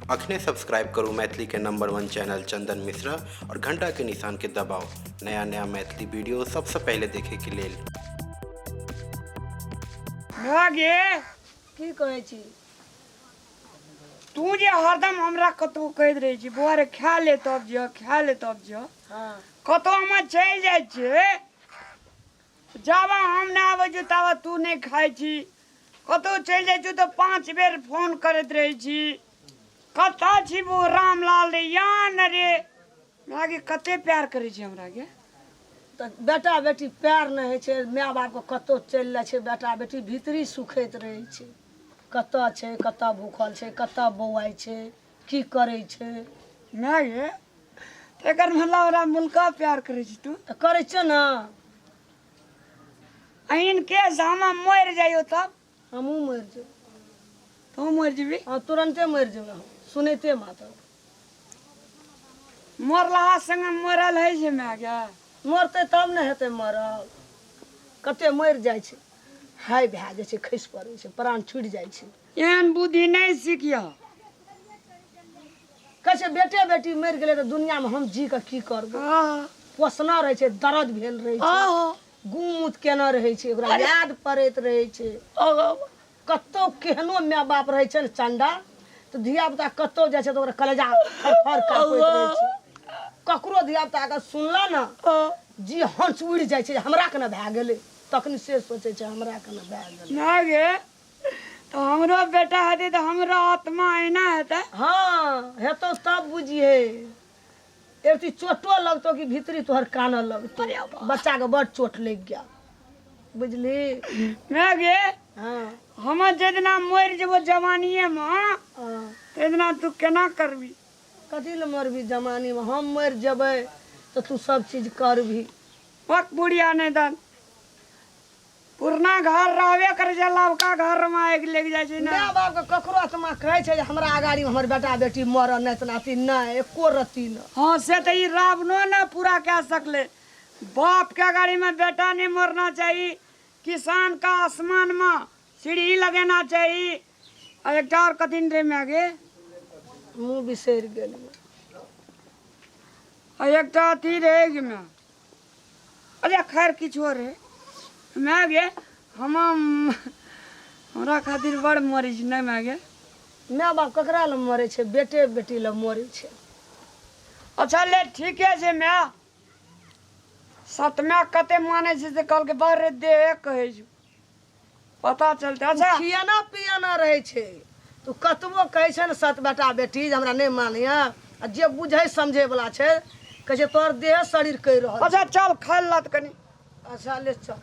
अखने सब्सक्राइब करू मैथिली के नंबर वन चैनल चंदन मिश्रा और घंटा के निशान के दबाव नया नया मैथिली वीडियो सबसे पहले देखे के लेल। भऽ गे। की कहै छी? तू जे हरदम हमरा कतहु कहैत रहै छी, बौआ रे खा ले तब जिह, खा ले तब जिह। हाँ। कतहु हम चलि जाइ छियै, जाबे हम नहि आबै छियौ ताबे तू नहि खाइ छी। कतहु चलि जाइ छियौ तऽ 5 बेर फोन करैत रहै छी, कतऽ छी बौ रामलाल रे, या ने रे। हमरा के कते प्यार करै छी हमरा के। तऽ बेटा बेटी प्यार नहि होइ छै माय बापके। कतहु चलि जाइ छै बेटा बेटी, भीतरी सुखैत रहै छै, कतऽ छै, कतऽ भूखल छै, कतऽ बौआइ छै, की करै छै। माय गे, तऽ एकर मतलब हमरा मुल्का प्यार करै छी तू? तऽ करै छियौ ने। इन केस हम मरि जाइयो तब? हमहूँ मरि जेबै। तू मरि जेबी? हँ, तुरन्ते मरि जेबै हम सुनैते मात्र। मरलहा संगे मरल होइ छै माय गे? मरतै तब ने हेतै मरल। कते मरि जाइ छै, हाय भए जाइ छै, खसि पड़ै छै, प्राण छुटि जाइ छै। एहन बुद्धि नहि सीखिह। कहै छै बेटे बेटी मरि गेलै तऽ दुनियामे हम जी कऽ की करबै? पोसना रहै छै, दर्द भेल रहै छै, गुम केने रहै छै, ओकरा याद पड़ैत रहै छै। कतौ केहनो माय बाप रहै छै ने चंडा, तऽ धिया पुता कतौ जाइ छै तऽ ओकरा कलेजा फर काँपैत रहै छै। ककरो धिया पुता अगर सुनला ने, जी हंस उड़ि जाइ छै, हमरा केना भए गेलै। तखनी से सोचै छै, हमरा केना भए गेलै। माय गे, तऽ हमरो बेटा हेतै तऽ हमरो आत्मा एना हेतै? हँ, हेतौ तब बुझिहे। एक चोटो लगतौ कि भीतरी तोहर कानऽ लगतौ, बच्चाके बड़ चोट लागि गेल, बुझली? माय गे। हँ। हम जाहि दिना मरि जेबो जवानिएमे, ताहि दिना तू केना करबी? कथी लए मरबी जवानीमे? हम मरि जेबै तऽ तू सब चीज करबी। पक बुढ़िया नहि दन, पुरना घर रहबे करै छै, लवका घर मे आगि लागि जाइ छै ने। माय बाप के ककरो आत्मा कहै छै जे हमरा अगाड़ी मे हमर बेटा बेटी मरऽ नहि तऽ नाती नहि, एको रत्ती नहि। हँ, से तऽ ई रावणो ने पूरा कए सकलै। बाप के अगाड़ी मे बेटा नहि मरना चाही, किसान का आसमान मे सीढ़ी लगेना चाही, आ एकटा आओर कथी रे माय गे? मुँह बिसरि गेलियै। आ एकटा अथी रहै गे माय। अरे खैर किछो रे माय गे, हम हमरा खातिर बड़ मरै छी नहि माय गे? माय बाप ककरा लए मरै छै? बेटे बेटी लए मरै छै। अच्छा ले, ठीके छै माय। सतमे कते मानै छै से कहलकै बड़ रे देह कहै छौ, पता चलतै। अच्छा खियाना पियाना रहै छै, तू कतबो कहै छै ने सत बेटा बेटी जे हमरा नहि मानैया, आ जे बुझै समझै वला छै कहै छै तोहर देह शरीर कहि रहल। अच्छा चल, खाइ लत कनि। अच्छा ले चल।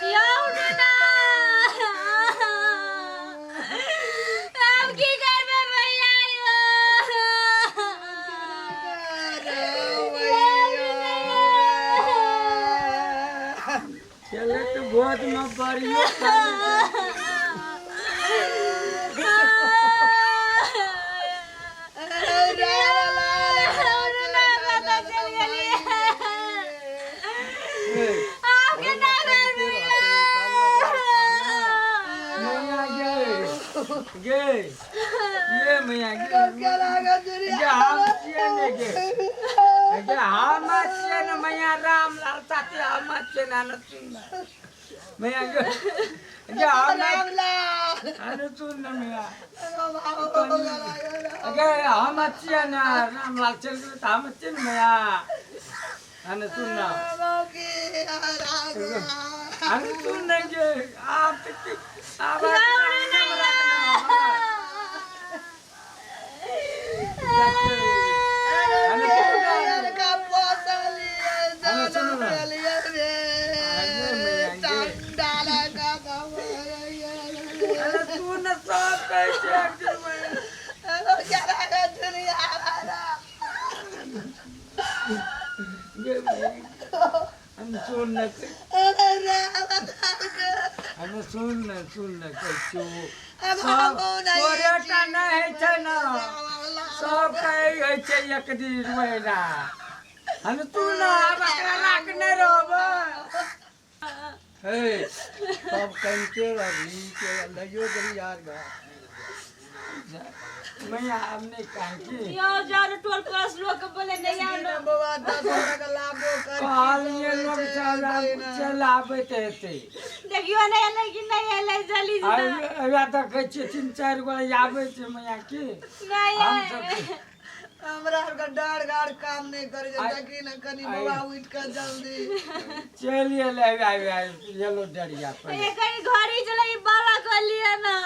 यौ नेना, आब की करबै भैया यौ? चले तो बहुत में बड़ियो। मैया गे, गे ये मैया गे, गे हम छियै ने गे, गे हम छियै ने मैया। रामलाल साथी हम छियै ने। ने सुन ने मैया गे, गे हम अरे सुन ने मैया गे, हम छियै ने। रामलाल चलि गेलै तऽ हम छियै ने मैया। अरे सुन ने, अरे सुन ने गे, आब तऽ की आब अरे तू ने सब कहै छै एक दिन मैया। गे हम सुन ने, हम सुन ने, सुन ने कहै छियौ, सब तोरे टा नहि होइ छै ने, सब कहै होइ छै एक दिन महिना। हम तू ने आब एकरा राख नहि रहबै। हे। सब कनिते रहली के लइयो गेली यार गा मैया आब नहि काहे यो जाओ ने टोल पड़ोस लोग के बोले नहीं आओ ना। बौआ 10 टाका लाभो कर। कहलिए लोग चल आबैत हेतै। देखियो नहीं एलै कि नहीं एलै जल्दी से ना। अभी देखै छियै 3-4 गो आबै छै मैया की। नहीं हम आए। सब हमरा आरके डाँड़ गाड़ काम नहि करै छै। देखी ने कनि बौआ, उठि कऽ जल्दी। चलि एलै, आबि आबि एलो डरिया पर। ये कहीं घड़ी चले ई बाला कर लिए ना।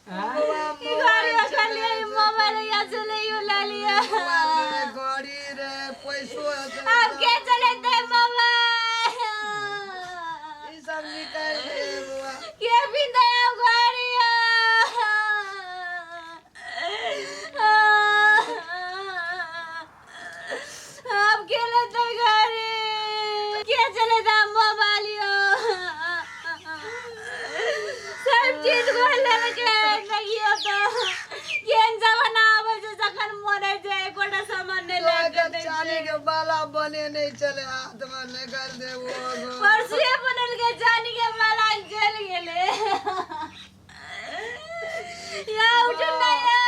हाँ? ई घड़ी कर लिए, ई मोबाइल या चले you ले लिए। मोबाइल रे, घड़ी रे, पैसो हेतै। अब के चले ते मोबाइल? ई सब निकालि दे बौआ। के बिंदा घड़ी? अब के लेते घड़ी, के चले ता मोबाइल? यो सब चीज को लेलके। देखियो तो केहन जमाना आबै छै, जखन मरै छै एकोटा सामान नहि लए के दै छै। चानी के बाला बने नहि चले हाथ में, निकालि दे वो। परसुए बनल के चानी के माला जल गेलै। या उठ ना या।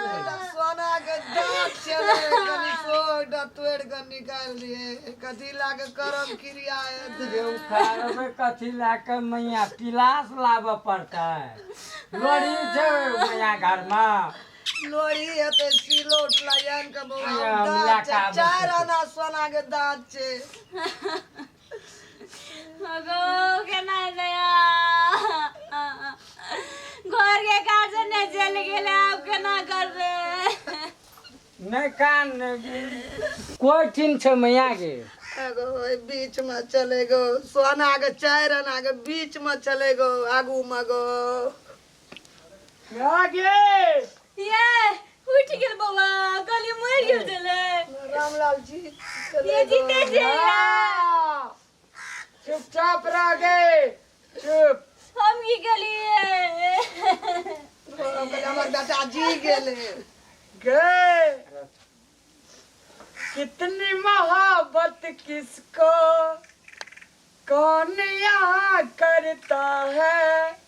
एकटा सोना के दाँत छलै कनि, सो एकटा तोड़ि कऽ निकालि दिए। कथी लए कऽ करम क्रिया हेतै? जे उखाड़बै कथी लए कऽ मैया? पिलास लाबऽ पड़तै, लोड़ी छै मैया घरमे? लोही हेतै, सिलौट लायन के बौआ। आया, दाँत लए कऽ छै। आबै चारि छै। आना सोना के दाँत छै। अगो केना दया, घर के काज नहि चलि गेलै, आब केना करबै? नहि कान, कोइ ठिन छै मैया के? एगो ओहि बीच में चले गो, सोना के 4 आना के बीच में चले गो, आगू में गो। गे। ये उठि गेल बौआ, कहलियै मरि गेल छलै। रामलाल जी चले ये गो। जीते छै। चुपचाप रह गए, चुप। हम की केलिए? हम कहलियै, हमर बेटा जी गेलै। गए। कितनी मोहब्बत किसको कौन यहाँ करता है,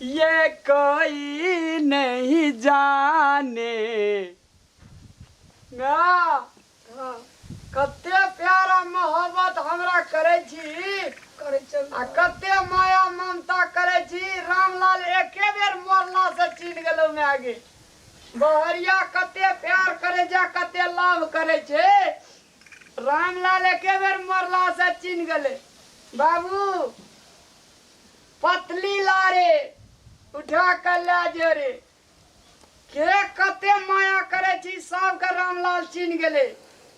ये कोई नहीं जाने ना। कते प्यारा मोहब्बत हमरा करै छी। करै चल। आ कते माया ममता करै छी। रामलाल एके बेर मरला से चिन्ह गेलौ माय गे। बहरिया कते प्यार करे छै, कते लव करे छै, रामलाल एके बेर मरला से चिन्ह गेलै। बाबू, पतली लारे उठा कर ले जो रे। के कते माया करे छी, सबके रामलाल चिन्ह गेलै।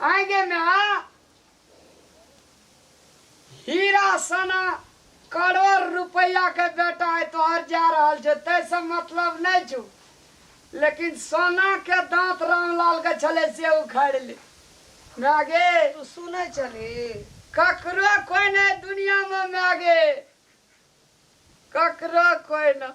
आगे में हीरा सोना करोड़ रुपया के बेटा है तोहर जा रहल छै, तैसे मतलब नहीं छु, लेकिन सोना के दांत रामलाल के छले से उखाड़ ले मागे। तू सुनै छली? ककरो कोई नहीं दुनिया में मागे, ककरो कोई न।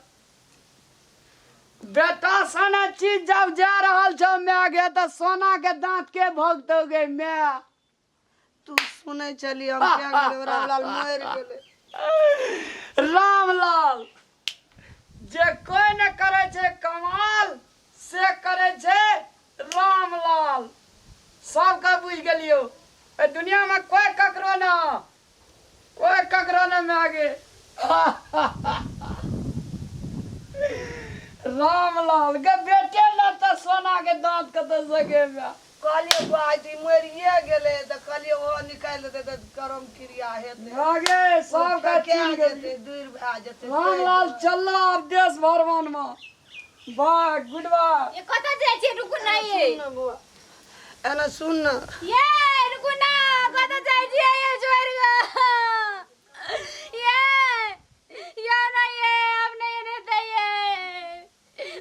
बेटा सोना चीज जब जा रहल छौ मागे, तऽ सोना के दांत के भोगतोगे my? तू सुनै छली, हम क्या गेलै, रामलाल मरि गेलै। रामलाल जे कोई न करे छै कमाल, से करे छै रामलाल। सबके बुझि गेलियौ, एहि दुनिया में कोई ककरो न, कोई ककरो न मागे। रामलाल के बेटे न तऽ सोना के दांत कतऽ सके माय? कहलियै बुआ जी मरिए गेलै, तऽ कहलियै ओहो निकालि देतै तऽ करम क्रिया हेतै। मागे सबके फेका चिन्ह गेलियै। जेतै, दूर भए जेतै। रामलाल चललो आब देश भरवन में। बाय, गुड बाय। ये कतऽ जाइ छियै? रुकू ना ये। सुन न बौआ, एना सुन न। ये रुकू ना, कतऽ जाइ छियै ये छोड़ि कऽ? ये या ना ये अब नहीं रहते। ये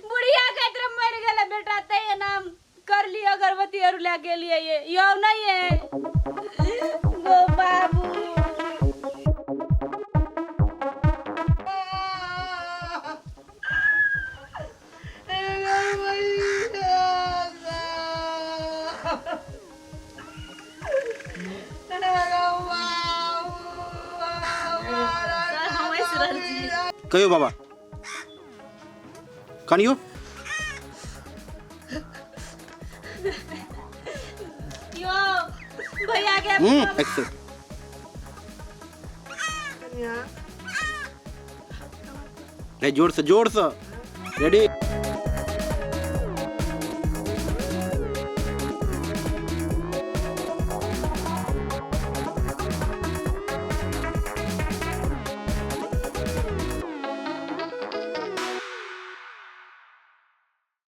बुढ़िया कहत रहे मरि गेलै बेटा, ते ये नाम कर लियो, अगरबत्ती आर लए गेलियै। ये यौ नहीं ये गो बाबू। रहल छी। कहियो बाबा कनियो। यो भैया के एक्सेस नहीं, जोर से, जोर से। रेडी।